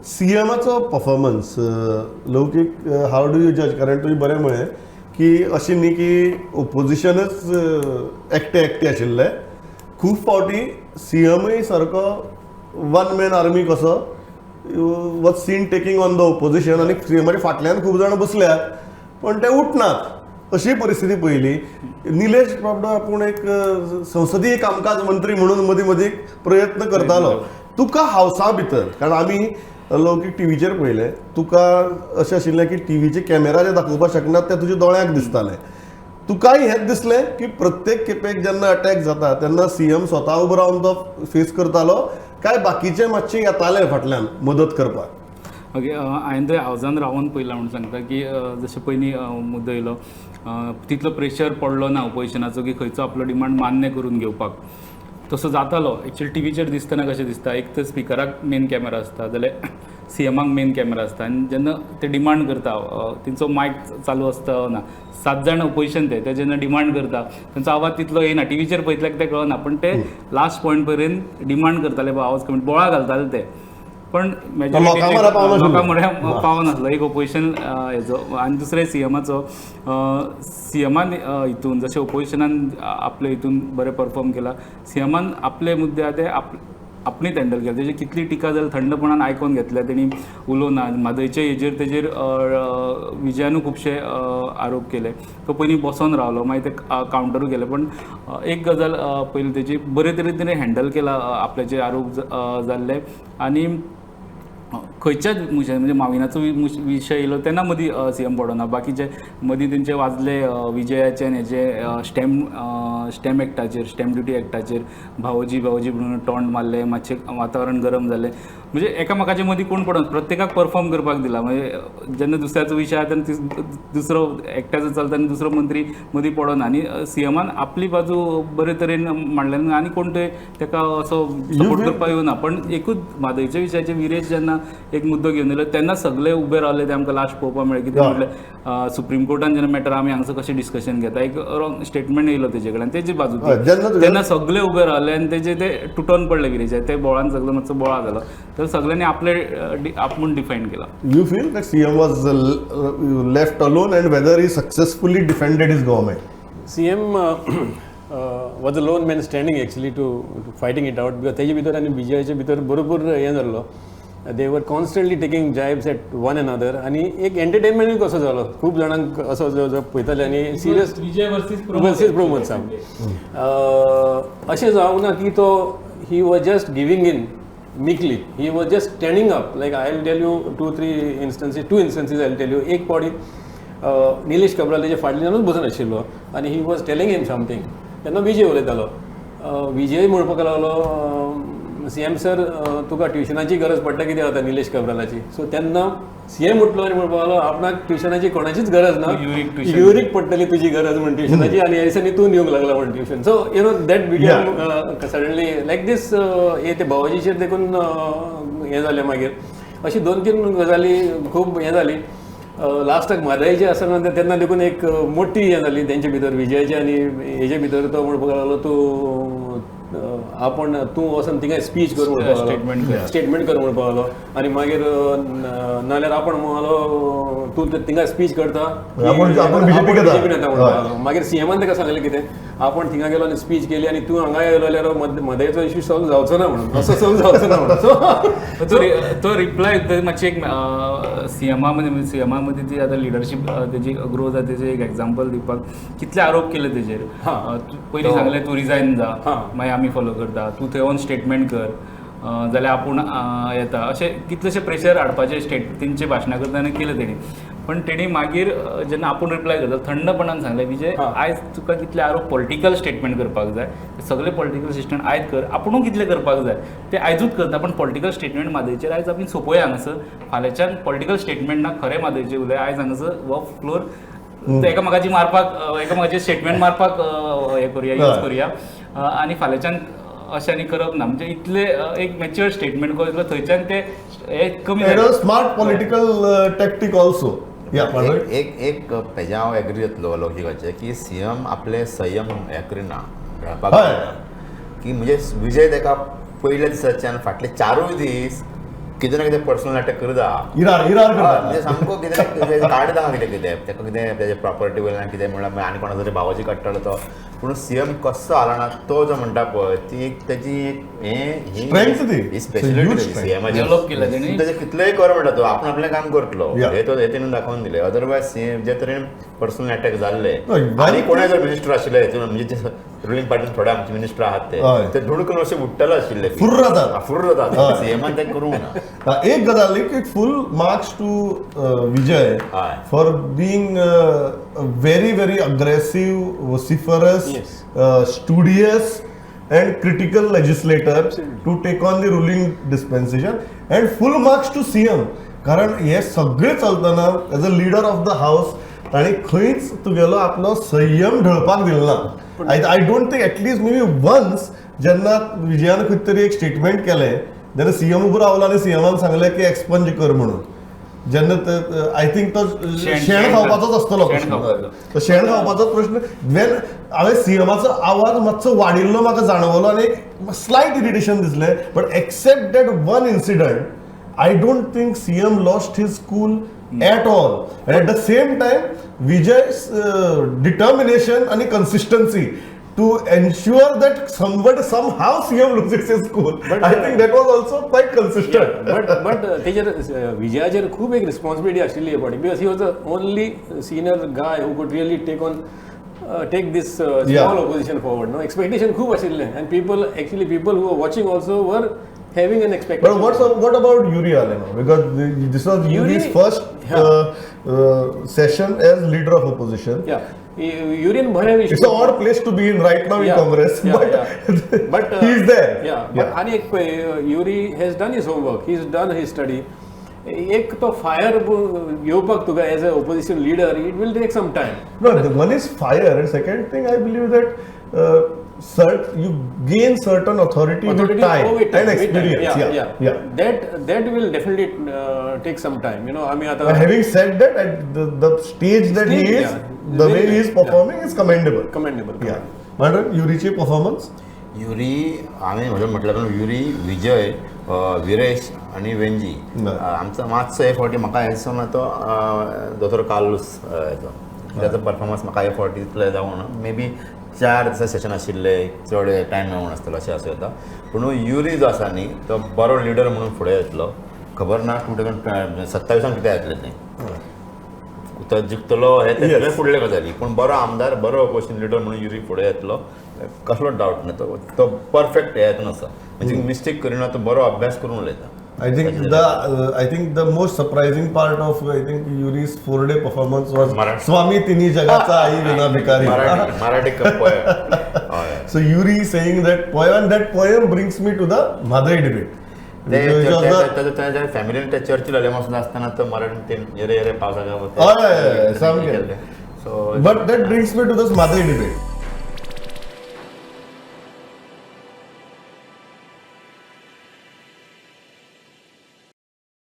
सीएमाचो performance Laukik, how do you judge? कारण तुवें बरें म्हळें की अशें न्ही की ओपोजिशनच एकटे एकटे आशिल्ले. खूब फावटी सीएमय सारको वन मॅन आर्मी कसो was seen taking on the opposition आनी सीएमाच्या फाटल्यान खूब जाणां बसल्यात पण ते उठनात अशी परिस्थिती पळयली. निलेश बाबडो आपूण एक संसदीय कामकाज मंत्री म्हणून मदीं मदीं प्रयत्न करतालो. तुका हावसा भितर, कारण आमी लौकीक टिवीचेर पळयलें तुका, अशें आशिल्लें की टिवीचे कॅमेरा जे दाखोवपाक शकनात ते तुज्या दोळ्यांक दिसताले. तुकाय हेंच दिसलें की प्रत्येक खेपेक जेन्ना अटॅक जाता तेन्ना सीएम स्वता उबो रावन तो फेस करतालो काय बाकीचे मातशे येताले फाटल्यान मदत करपाक? ओके, हांवें थंय हावजान रावन पयला म्हणून सांगता की जशें पयलीं मुद्दो येयलो, तितलो प्रेशर पडलो ना ओपोजिशनाचो की खंयचो आपलो डिमांड मान्य करून घेवपाक. तसो जातालो. एक्चुअली टिवीचेर दिसतना कशें दिसता, एक तर स्पिकराक मेन कॅमेरा आसता जाल्यार सीएमाक मेन कॅमेरा आसता आनी जेन्ना ते डिमांड करता तेंचो मायक चालू आसता ना. सात जाण ओपोजिशन ते ते जेन्ना डिमांड करता तेंचो आवाज तितलो येना. टिवीचेर पळयतल्याक ते कळना, पण ते लास्ट पॉयंट पर्यंत डिमांड करताले, आवाज कमी, बोळा घालताले ते, पण लोकां म्हऱ्या पावनाशिल्लो. लोकां म्हऱ्या पावनासलो. एक ओपोजिशन हेजो आनी दुसरें सीएमाचो. सीएमान हितून जशें ओपोजिशनान आपले हितून बरें परफॉर्म केला, सीएमान आपले मुद्दे आहा ते आपणेच हँडल केले. तेजी कितली टिका जाली, थंडपणान आयकोन घेतल्या तेणी, उलोवना. म्हादयचे हेजेर तेजेर विजयानूय खुबशे आरोप केले. तो पयलीं बसोन रावलो, मागीर ते कावंटरूय केले. पण एक गजाल पयली तेजी बरे तरेन तेणें हँडल केला आपल्याचे आरोप जाल्ले आनी खंयच्याच विशय, म्हणजे माविनाचो विशय येयलो तेन्ना मदीं सीएम पडना. बाकीचे मदीं तेंचे वाजले विजयाचे आनी हेजे स्टॅम्प एक्टाचेर, स्टॅम्प ड्युटी एक्टाचेर भावोजी भावोजी म्हणून टॉन्ट मारले. मातशें वातावरण गरम जालें. म्हणजे एकामेकाचे मदीं कोण पडना, प्रत्येकाक परफॉर्म करपाक दिला. म्हणजे जेन्ना दुसऱ्याचो विशय आसा तेन्ना दुसरो एकट्याचो चलता आनी दुसरो मंत्री मदीं पडना आनी सीएमान आपली बाजू बरे तरेन मांडले आनी कोण थंय ताका असो सपोर्ट करपाक येवना. पण एकूच म्हादयच्या विशयाचेर विरेश जेन्ना एक मुद्दो घेवन येयलो तेन्ना सगळे उबे रावले. ते आमकां लास्ट पळोवपाक मेळ्ळें. कितें म्हटलें, सुप्रीम कोर्टान जेन्ना मॅटर आमी हांगसर कशें डिस्कशन घेता, एक रॉंग स्टेटमेंट येयलो तेजे कडेन, तेजी बाजू ती. जेन्ना तेन्ना सगळे उबे रावले आनी तेजे ते तुटोन पडले विरेशाचे, ते बोळान सगळो मातसो बोळा जालो. तर सगळ्यांनी आपले आपूण डिफायन केला. You feel that CM was left alone and whether he successfully defended his government? CM was a lone man standing actually to fighting it out because तेजे भितर आनी विजयाचे भितर बरोबर हें जाल्लो. They were constantly taking jibes at one another आनी एक एंटरटेनमेंटूय कसो जालो खूब जाणांक, असो जो पळयताले आनी serious Vijay versus versus Pramod Sawant. अशें जावंक ना की तो he was just giving in meekly. He was just standing up. Like, I will tell you two three instances, two instances I will tell you. एक फावटी निलेश काब्राल तेजे फाटल्यानूच बसून आशिल्लो आनी he was telling him something. तेन्ना विजय उलयतालो. विजय म्हणपाक लागलो, "सीएम सर, तुका ट्युशनाची गरज पडटा कितें आतां निलेश काब्रालाची?" सो तेन्ना सीएम उठलो आनी म्हणपाक लागलो, आपणाक ट्युशनाची कोणाचीच गरज ना. Uric tuition. युरीक पडटली तुजी गरज म्हण ट्युशनाची आनी ह्या दिसांनी तूं दिवंक लागला म्हण tuition. So that became suddenly like this. हे ते भावोजीचेर देखून हें जालें. मागीर अशी दोन तीन गजाली खूब हें जाली. लास्टाक म्हादयचे आसतना तेन्ना देखून एक मोठी हें जाली तेंचे भितर, विजयाचे आनी हेजे भितर. तो म्हणपाक लागलो, तूं आपण तूं वचून थिंगा स्पीच कर म्हणपाक लागलो. Statement कर. स्टेटमेंट कर म्हणपाक लागलो आनी मागीर नाल्यार आपण म्हणलो, तूं थिंगा स्पीच करता. आपण BJP घेता. बीजेपी नेता म्हणपाक लागलो. मागीर सीएमान ताका सांगलें, कितें आपण थिंगा गेलो आनी स्पीच केली आनी तूं हांगा येयलो जाल्यार मदयचो इश्यू सॉल्व जावचो ना म्हणून, असो सॉल्व जावचो ना म्हणून, सो तो रिप्लाय मातशी एक सीएमा मदीं, सीएमा मदीं ती आतां लिडरशीप तेजी ग्रो जाता तेजें एक एग्जाम्पल दिवपाक कितले आरोप केले तेजेर. तूं पयलीं सांगलें, तूं रिजायन जा, मागीर आमी फॉलो करता, तूं थंय वचून स्टेटमेंट कर, जाल्यार आपूण येता, अशें कितलेशे प्रेशर हाडपाचे स्टेट तेंचे भाशणां करतना केलें तेणी. पण तेणी मागीर जेन्ना आपूण रिप्लाय करता, थंडपणान सांगलें, विजय, आयज तुका कितले आरोप, पॉलिटिकल स्टेटमेंट करपाक जाय, सगळे पॉलिटिकल स्टेटमेंट आयज कर. आपुणूय कितले करपाक जाय ते आयजूच करता, पण पॉलिटिकल स्टेटमेंट म्हादयचेर आयज आमी सोंपोया हांगासर. फाल्यांच्यान पॉलिटिकल स्टेटमेंट ना, खरें म्हादयचेर उलय. आयज हांगासर हो फ्लोर एकामेकाची मारपाक, एकामेकाचे स्टेटमेंट मारपाक हें करुया, यूज करुया आनी फाल्यांच्यान अशें आनी करप ना. म्हणजे इतले एक मॅच्युअर स्टेटमेंट करतलो, थंयच्यान ते हे कमी It जालें. Was smart political tactic also. Yeah, एक एक एक हेज्या हांव एग्री जातलो लौकिकाचें की सीएम आपले संयम हें करिना, मेळपाक दिना. की म्हणजे विजय ताका पयल्या दिसाच्यान फाटले चारूय दीस कितें ना कितें पर्सनल अटॅक करता. इरार इरार करता. म्हणजे सामको कितें काडटा कितें कितें ताका कितें तेजे प्रॉपर्टी वयल्यान कितें म्हणल्यार आनी कोणा तरी भावाची काडटालो तो. पूण सीएम कसो हालना तो जो म्हणटा पळय ती एक तेजी एक हें ही स्पेशलिटी सीएमाची. डेव्हलप केला तेणी. तेजें कितलेंय कर म्हणटा तो आपूण आपलें काम करतलो हे तो हे तेणें दाखोवन दिलें. अदरवायज सीएम जे तरेन पर्सनल अटॅक जाल्ले आनी कोणूय जर मिनिस्टर आशिल्ले हितून म्हणजे रुलिंग पार्टीन थोडे आमचे मिनिस्टर आहात ते धुडकून अशे उडटले आशिल्ले फुर्र जातात फुर्र जातात. सीएमान तें करूंक ना. एक गजाल एक full marks to Vijay for being very very aggressive, vociferous, studious and critical legislator to take on the ruling dispensation. And full marks to CM कारण हे सगळे चलतना as a leader of the house ताणी खंयच तुगेलो आपलो संयम ढळपाक दिलो ना. I don't think at least maybe once जेन्ना विजयान खंय तरी एक स्टेटमेंट केलें जेन्ना सीएम उबो रावलो आनी सीएमान सांगलें की एक्सपंज कर म्हणून, जेन्ना I think तो शेण खावपाचोच आसतलो प्रश्न. तो शेण खावपाचोच प्रश्न. वेन हांवें सीएमाचो आवाज मातसो वाडिल्लो म्हाका जाणवलो आनी एक स्लायट इरिटेशन दिसलें. But except that one incident I don't think CM lost his cool at all. And at the same time Vijay's determination and consistency to ensure that somebody somehow CM loses his cool. But I think that was also quite consistent. But तेजेर विजयाचेर खूब एक responsibility आशिल्ली हे फावटी because he was the only senior guy who could really take on take this small opposition forward. No expectation खूब आशिल्लें and people actually people who are watching also were having an expectation. But what about Yuri Alemao? Because this was Yuri's first session as leader of opposition. Yeah, Yuri and Bhare. It's an odd place to be in right now in Congress, but he's there. Yeah, but ani Yuri has done his homework. He's done his study. एक तो fire येवपाक तुका as a opposition leader, it will take some time. No, the one is fire, and second thing I believe that you gain certain authority with time and experience. Yeah. That will definitely take some time. You know, I mean, having said that, at the stage that he is, the way he is performing is commendable. Commendable. Yeah. Madam, Yuri's performance? Yuri, हांवें म्हजें म्हटल्यार युरी, विजय, विरेश आनी वेंजी आमचो मातसो हे फावटी म्हाका हें दिसना तो दोतोर कार्लूस हेचो ताचो परफॉर्मन्स म्हाका हे फावटी इतलो जावंक ना. मे बी 4 दिसा सेशन आशिल्ले, चड टायम मेळूंक नासतलो अशें आसूं येता. पूण युरी जो आसा न्ही तो बरो लिडर म्हणून फुडें येतलो. खबर ना 2027 कितें जातलें तें, तो जिखतलो हें तें फुडले गजाली. पूण बरो आमदार, बरो ऑपोजिशन लिडर म्हणून युरी फुडें येतलो कसलो डावट ना. तो परफेक्ट हेतून आसा, म्हणजे मिस्टेक करिना, तो बरो अभ्यास करून उलयता. I think the most surprising part of I think Yuri's 4-day performance was Swami Tini Jagacha Aayi Vina Bhikari. Marathi poem. So Yuri saying that poem, and that poem brings me to the Mhadei debate. फॅमिलीन ते Churchill आलेमो आसतना तो मराठी येरे येरे पावसाच्या. But that brings me to this Mhadei debate.